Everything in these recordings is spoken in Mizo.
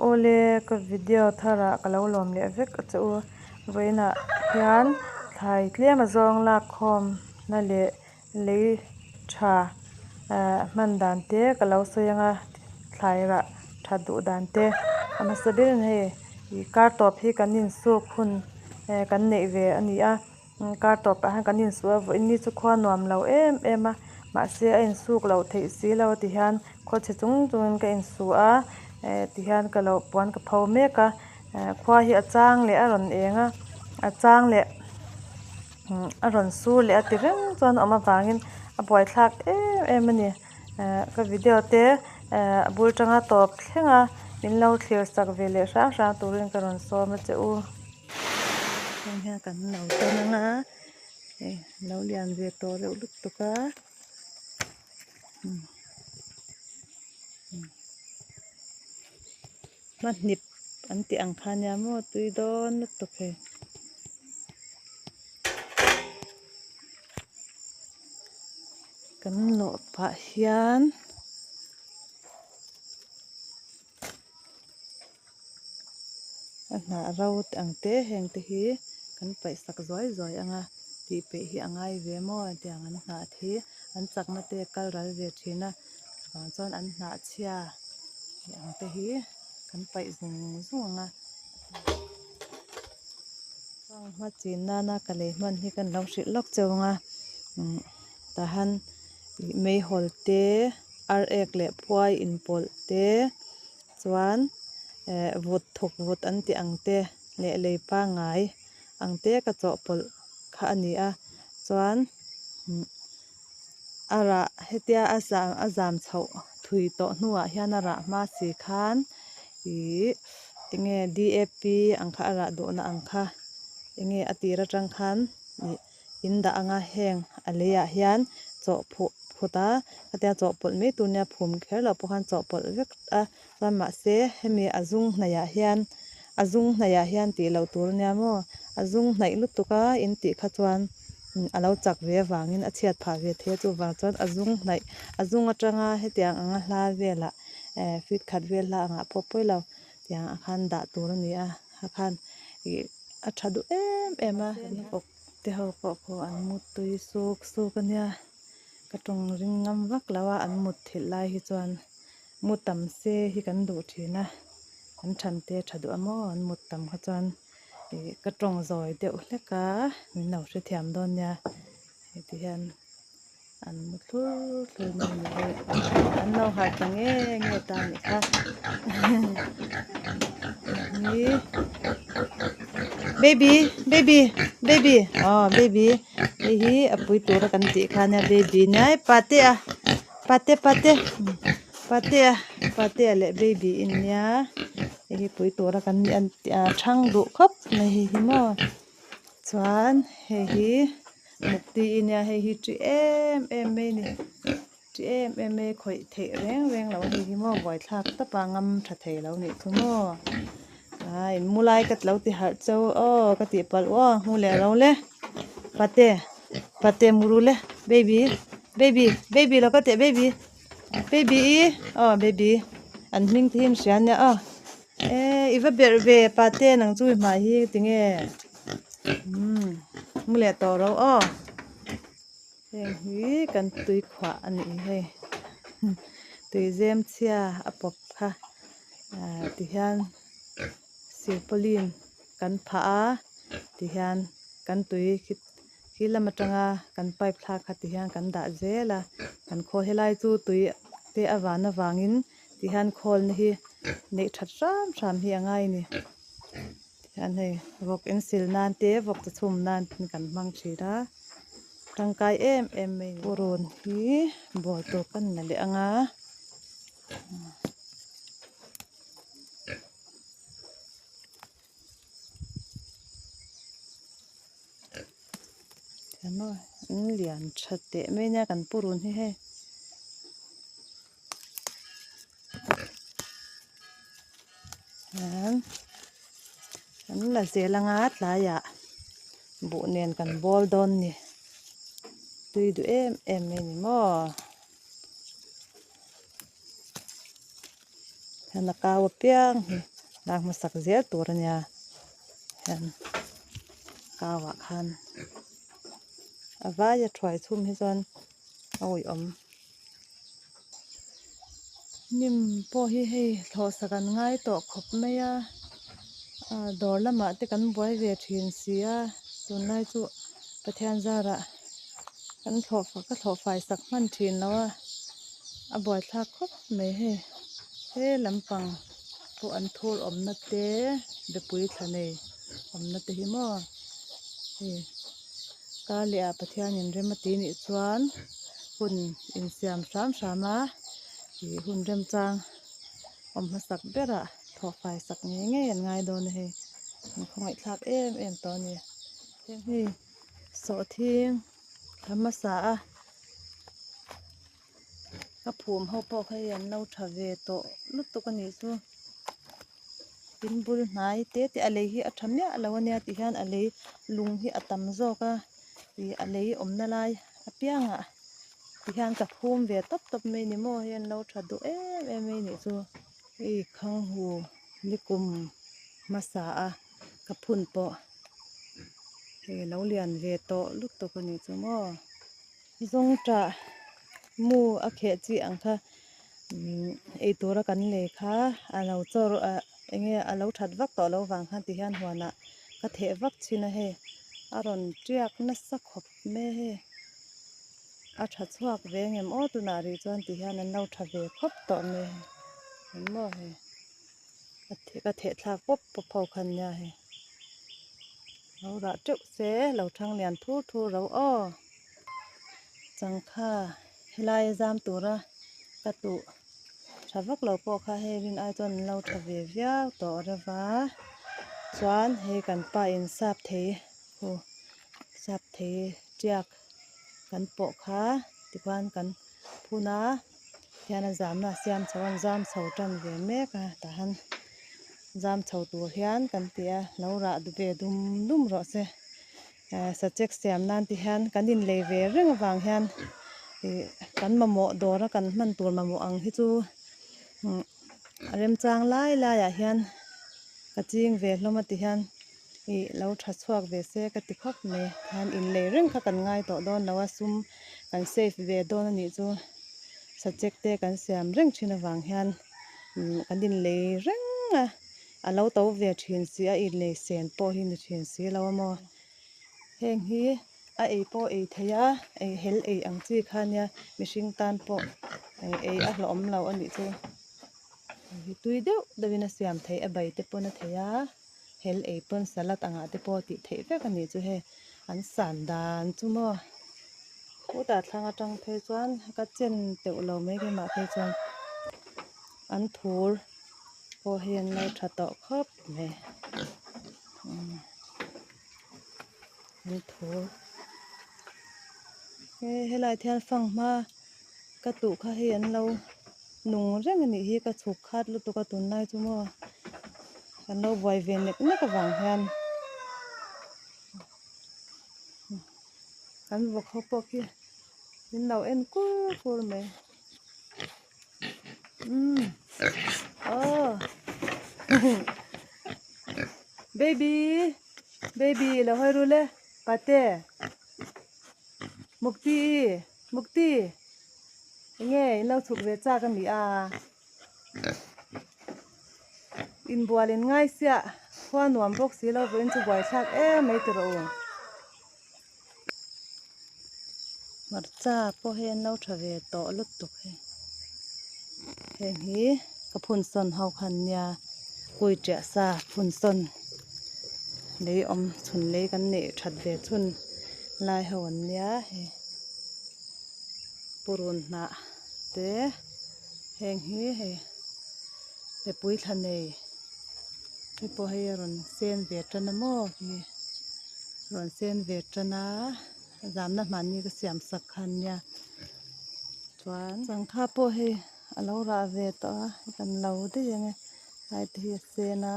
Awle ka video tharah ka lo lawm leh vek a che u. Vawiinah hian thlai tlem a zawng lak khawm na leh lei tha ehh hman dan te ka lo sawi ang a thlai rah that duh dan te a hmasa berin hei ih kar tawp hi kan insuk hun ehh kan neih ve a ni a kar tawpah hian kan insuh a vawiin ni chu khua nuam lo em em a mahse a insuk loh theih si lo ti hian khawchhe chung chungin ka insuh a eh ti hian ka lo puan ka pho mek a eh khua hi a chang leh a rawn eng a a chang leh umm a rawn sur leh a ti reng chuan a awm avangin a buaithlak em em a ni eh ka video te eh a bul tanga tawp thleng a min lo thlir sak ve leh hrang hrang turin ka rawn sawm a che u. Heng hian kan lo tawn ang a hei a lo lian ve tawh reuh lutuk a hmahnip an tih ang kha nia maw tui dawn lutuk hei. Kan lawh pah hian. A hnah ro ang te heng te hi kan paih sak zuai zuai ang a tih peih hi a ngai ve maw tiang an hnah hi an chakna te a kal ral ve thin a chuvang chuan an hnah chhia tih ang te hi kan paih zung zung ang a fanghma chin nana ka lei hman hi kan lo hrilh lawk cheu ang a umm tahan ih meihawl te ar ek leh phuai inpawlh te chuan eh vut thuk vut an tih ang te leh lei pangngai ang te ka chawhpawlh kha a ni a chuan a rah hetia a zam a zam chhoh thui tawh hnuah hian a rah hma si khan ih enge D A P ang kha a rah duhna ang kha enge a tir atang khan ih in dah anga heng a leiah hian chawhphuh phut a hetia chawhpawlh mai tur nia phum kher loh pawh khan chawhpawlh vek a chuan mahse hemi a zung hnaihah hian a zung hnaihah hian tih loh tur ania maw a zung hnaih lutuk a in tih kha chuan a lo chak ve avangin a chhiat phah ve thei a chuvang chuan a zung hnaih a zung atanga hetiang anga hla velah eh feet khat vel hla angah pawh pawi lo tiang ah khan dah tur a ni a a khan ih a tha duh em em a. Te ho pawh pawh an mut tui suk suk a nia ka tawng ring ngam vak lo a an mut thilh lai hi chuan mu tam se hi kan duh thin a an than te tha duh a maw an mut tam kha chuan ih ka tawng zawi deuh hlek a min lo hrethiam dawn nia heti hian an mu thlur thlur mai a ni e an lo harh ta nge nge ta a nih kha hi baby baby baby aw baby hei hi a pui tura kan tih kha ania baby nia hei pate a pate pate pate a pate a leh baby in nia hei hi pui tura kan a thang duh khawp mai hei hi maw. Chuan hei hi mukti i nia hei hi ṭi em em mai a ni ṭi em em mai khawih theih reng reng lo hei hi maw buaithlak tawp a ngam tha thei lo nih chu maw a in mu lai ka lo ti harh cheu aw ka tih palh aw hmu leh ro le pate pate mu ru le baby baby baby lo ka teh baby baby i aw baby an hming te hi an hria ania aw. E i va berh ve pate nang chu i hmai hi tinge umm mu leh tawh ro aw heng hi kan tui khuah a nih hei tui zem chhia a pawp kha ah tihian silpauline kan phah a tihian kan tui khi khi lam atanga kan pipe thlak kha tihian kan dah zel a kan khawl helai chu tui te a van avangin. Tihian khawlna hi neih that hram hram hi a ngai a ni. Tihian hei vawk in sil nan te vawk chi chhum nan ten kan hmang thin a tangkai em em mai a ni. Purun hi bawl tur kan la leh ang a. An lian tha teh mai nia kan purun hi hei. An la zel anga tlaiah buh nen kan bawl dawn ni tui duh em em mai ni maw hian a kau apiang hi. Lak hmasak zel tur a nia hian kau ah khan a vaia thuai chhum hi chuan a awihawm. Hnim pawh hi hei thlawhsak an ngai tawh khawp mai a ah dawr lamah te kan buai ve thin si a tunlai chu Pathian zarah kan thlawh ka thlawh fai sak hman thin lo a a buaithlak khawp mai hei he lampang pawh an thur awmna te bepui thla nei awmna te hi maw hei kar leh ah Pathianin rem a ti nih chuan hun insiam hram hram a ih hun remchang awm hmasak berah thawh fai sak ngei ngei an ngai dawn a hei an khawngaihthlak em em tawh a ni hei sawhthing thla hmasa a. Ka phum ho pawh kha hei an lo tha ve tawh lutuk a nih chu tin bul hnai te te a lei hi a tha miah lo a nia ti hian a lei lung hi a tam zawk a ih a lei awmna lai apiangah ti hian ka phum ve tawp tawp mai ni maw hei an lo tha duh em em mai nih chu hei khanghu nikum hmasa a ka phun pawh hei a lo lian ve tawh lutuk a nih chu maw. Zawngṭah mu a kheh chi ang kha eitura kan lei kha a lo chawr ah eng nge a lo that vak tawh loh vang khan ti hian huanah ka theh vak thin a hei a rawn tiak nasa khawp mai a hei a tha chhuak ve ngem aw tunah rih chuan ti hian an lo tha ve khawp tawh mai a hei engmaw hei ka theh thlak pawp pawp ho khan nia hei. Lo rah teuh se, lo thang lian thur thur ro aw. Changkha helai a zam tura ka tuh tha vak lo pawh kha hei rin ai chuan an lo tha ve viau tawh reuh a. Chuan hei kan pa in sap thei hu sap thei tiak kan pawh kha tikhuan kan phun a hian a zamna a siam chho a an zam chho tan ve mek a tah hian zam chho tur hian kan ti a lo rah ve dum dum rawh se eh sachek siam nan ti hian kan inlei ve reng avang hian ih kan mamawh dawr a kan hman tur mamawh ang hi chu umm a remchang lai lai ah hian ka ching ve hlawm a ti hian ih lo tha chhuak ve se ka ti khawp mai hian inlei reng kha kan ngai tawh dawn lo a sum kan save ve dawn a nih chu sachek te kan siam reng thin avang hian umm kan inlei reng a a lo to ve thin si a inlei sen pawh hi ni thin si lo a maw heng hi a ei pawh ei thei a ei hel ei ang chi kha nia mihring tan pawh ei a hlauhawm lo a nih chu hei hi tui deuh deuhin a siam theih a bai te pawn a thei a. Hel ei pawn salad angah te pawh tih theih vek a nih chu hei an san dan chu maw khutah thlang atang phei chuan ka chen teuh lo mai keimah phei chuan an thur pawh hi an lo tha tawh khawp mai an thur he helai hian fanghma ka tuh kha hei an lo nung reng a nih hi ka chhuk khat lutuk a tunlai chu maw kan lo buai ve nek nek avang hian kan vawk ho pawh khi min lo en kur kur mai umm aw baby baby lo hawi ru le pate mukti Mukti, enge in lo chhuk ve chak a ni a? Inbual in ngai siah, khua nuam bawk si lo vawiin chu buaithlak em mai ti rawh u. Hmarcha pawh hi an lo tha ve tawh lutuk hei. Heng hi ka phun sawn ho kha an nia, kui tiah sa phun sawn lei awm chhun lei kan neih that ve chhun lai ho an nia hei purun hnah te heng hi hei mipui thla nei hei pawh hei a rawn sen ve tan a maw hi rawn sen ve tan a zamna hmanni ka siam sak kha an nia chuan sangha pawh hei a lo rah ve tawh a kan lo daih ang e lai te hi a sen a.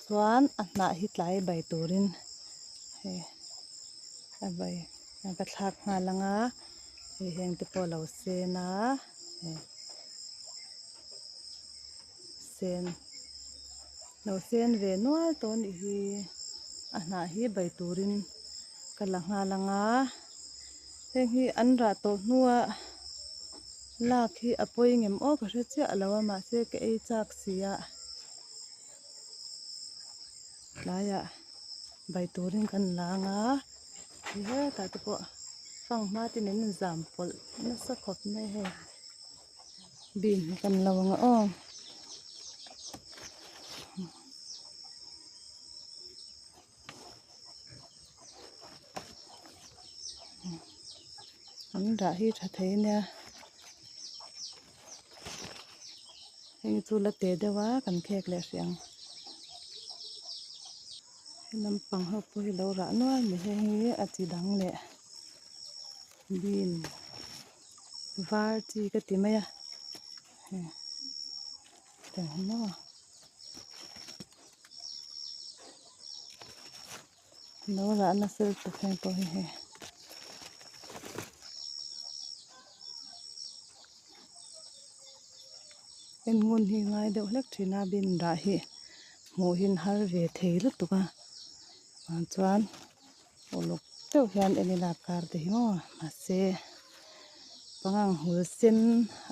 Chuan a hnah hi tlai bai turin hei a bai ka thlak nghal ang a hei heng te pawh a lo sen a hei sen lo sen ve nual tawh a nih hi a hnah hi bai turin ka la nghal ang a heng hi an rah tawh hnua lak hi a pawi ngem aw ka hre chiah lo a mahse ka ei chak si a tlaiah bai turin kan la ang a ti hetah te pawh fanghma te nen an zam pawlh nasa khawp mai hei bean hi kan lo ang a aw. An rah hi tha thei ania heng chu la te deuh a kan khek leh hrih ang he lampang ho pawh hi lo rah nual mai heng hi a chi dang leh bean var chi ka ti mai a hei tiang hi maw. Lo rah nasa lutuk heng pawh hi hei. En ngun hi ngai deuh hlek thin a bin rah hi hmuh hi an har ve thei lutuk a vang chuan uluk deuh hian en ila kar te hi maw mahse pangang hmul sen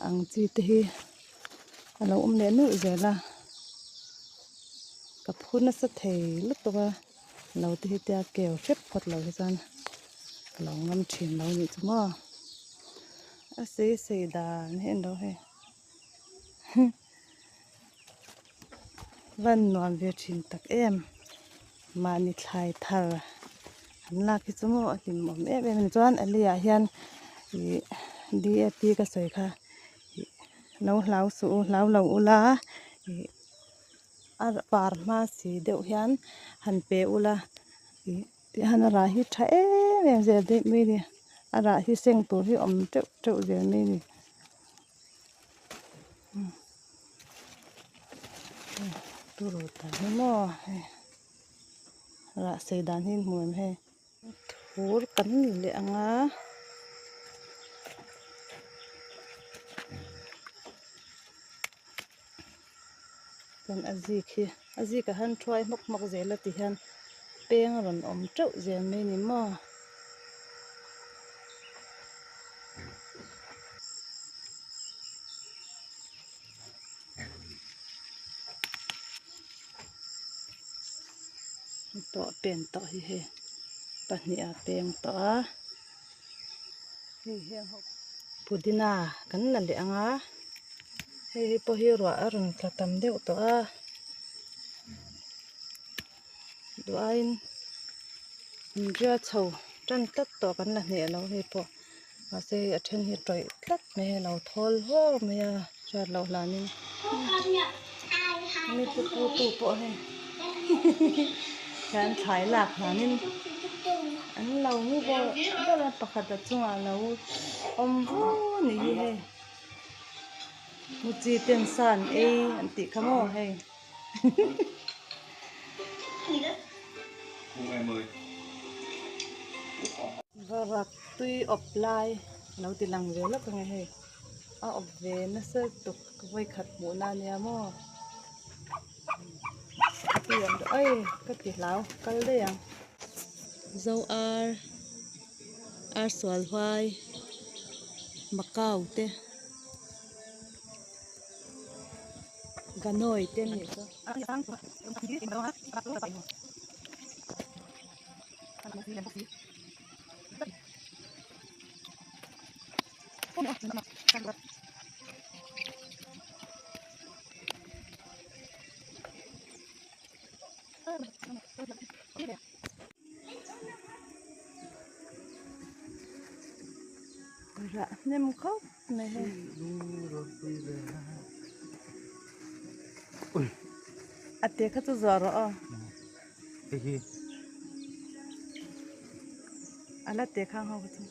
ang chi te hi a lo awm leh nuih zel a ka phu nasa thei lutuk a lo te hi tia keu hrep phawt lo hi chuan ka lo ngam thin lo nih chu maw a sei sei dan hi a ni lo hei van nuam ve thin tak em mahni thlai thar an lak hi chu maw a hlimawm em em a ni chuan a leiah hian ih D A P ka sawi kha. Lo hlau suh u hlau lo ula ih a par hma si deuh hian han pe ula ih tih hian a rah hi tha em em zel daih mai a ni a rah hi seng tur hi awm teuh teuh zel mai a ni turu ta hi maw hei rah sei dan hi hmu em hei. Thur kan ni leh ang a chuan a zik hi a zik ah hian thuai hmawk hmawk zel a ti hian peng a rawn awm teuh zel mai a ni maw. Tawh pen tawh hi hei pahnih a peng tawh a hei hian pudina kan la leh ang a hei hi pawh hi ruah a rawn tla tam deuh tawh a duh aiin an rial chho tan tlat tawh kan la hneh lo hei pawh mahse hei a then hi tawih tlat mai a lo thawl huau mai a hriat loh hlanin mi chu pu tu pawh hei hian thlai lak hlanin an lo mu bawrh bawrh a pakhat a chungah a lo awm vur a ni hi hei mu chi ten sa an ei an tih kha maw hei. Varak tui awp lai lo ti lang ve lawk ang e hei a awp ve nasa tuk vawikhat hmuh na ania maw tui awm deuh ai ka ti hlau kal daih ang zo ar ar sual huai macau te. Ganawi te nih chu. Rah hnem khawp mai hei. A te kha chu zuah rawh aw. A la te khang ho kha chu.